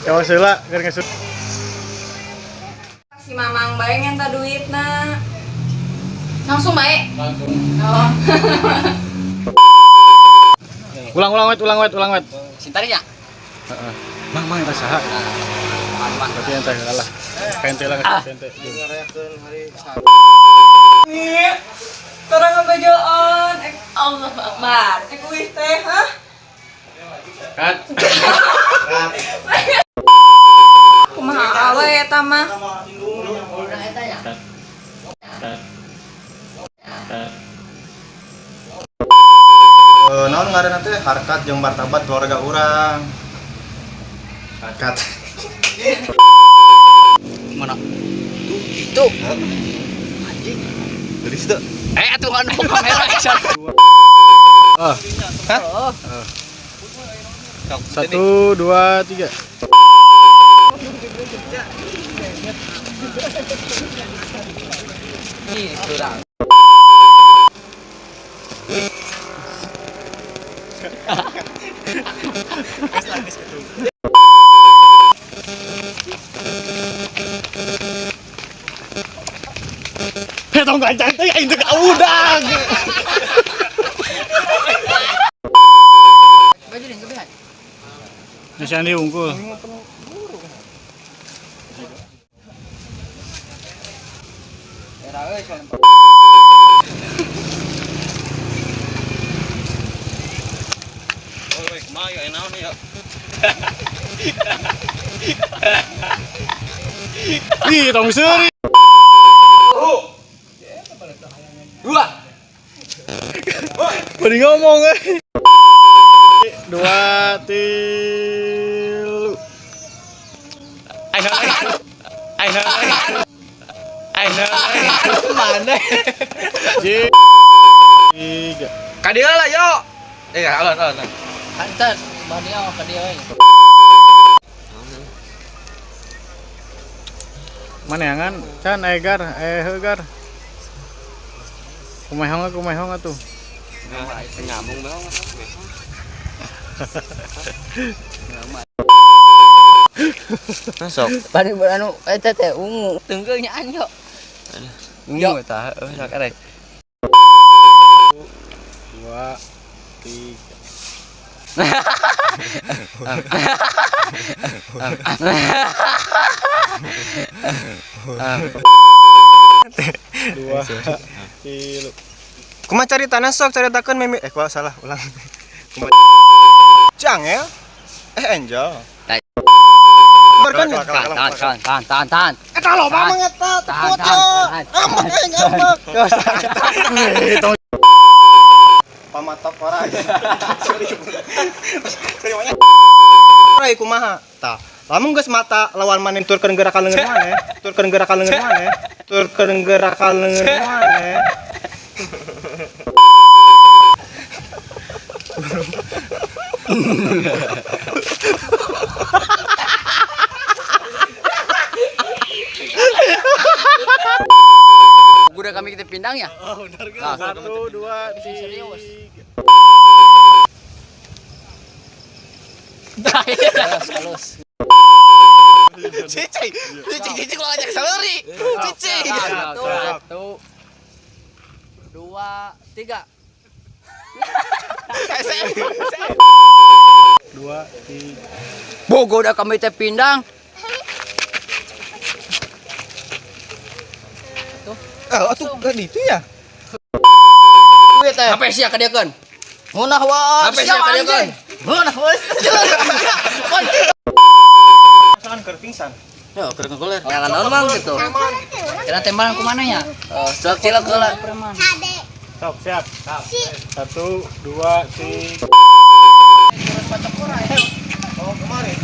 Kawas heula keur ngesut. Si Mamang bae ngenta duitna. Langsung bae. Langsung. Oh. Ulang ulang wet, ulang wet, ulang wet. Sintari nya. Heeh. Mang mang eta saha? Mang mang. Berarti ente heula lah. Kente lah kente. Ih, Torang ngabajoon. Eh, Allah Akbar. Eh, kuih teh, hah? Cut. Kumaha awe eta mah? Udah eta nya. Cut. Cut. Cut. Eh, naon ngaranna teh harkat jeung martabat keluarga urang. Harkat. Mana? Tuh, itu. Anjing. Dari situ. Eh, atuh kan kamera Isan. Oh. Hah? Oh. Satu, dua, tiga. Ih, kurang. Heh, tong gancang teh aing teh kaudang. Baju deh, kebehan. Geus Andi unggul. Era euy soalnya. Oi, kumaha ya naon ya? Ih, tong seuri. Dua. Bari ngomong euy. Dua, tilu. Aing aing aing Mana? Tiga. Ka dieu lah yo. Eh, alon alon. Kanten, bani oh ka dieu euy. Mana yangan? Can egar, eh heugar. Kumehong kumehong atuh. Nyambung dong. Masuk. Bani anu eta teh ungu. Tunggu nya an yo. Ungu eta, heuh sok arek. Dua, tiga. Dua, tilu. Kumaha caritana sok caritakeun mimi eh kumaha salah ulang. Kumaha Cang ya? Eh Angel. Barkan Tahan, tahan, tahan, tahan, tahan. Eta loba mah eta Tahan, teput tahan, yo. tahan. Ambek aing ambek. Eh, tong Pamatok ora. Sorry banyak. Rai kumaha? Tah, lamun geus mata lawan maneh turkeun gerakan leungeun maneh, turkeun gerakan leungeun maneh, turkeun gerakan leungeun maneh. Udah kami kita pindang ya? Oh, benar kan? Nah, Satu, dua, Serius. tiga. Halus, halus. Cici, cici, cici kalau ngajak seleri. Cici. Satu, satu, dua, tiga. Dua, tiga. Bogo udah kami teh pindang. Eh, atuh kan itu ya. Duit teh. Apa sih kadieukeun? Ngunah wae. Apa sih kadieukeun? Ngunah wae. Misalkan keur pingsan. Yo, keur ngekuler. Jangan normal gitu. Kira tembakan ku mana ya? Oh, sok cilok heula. Preman. Sok, siap. Satu, dua, tiga. Oh, kemarin.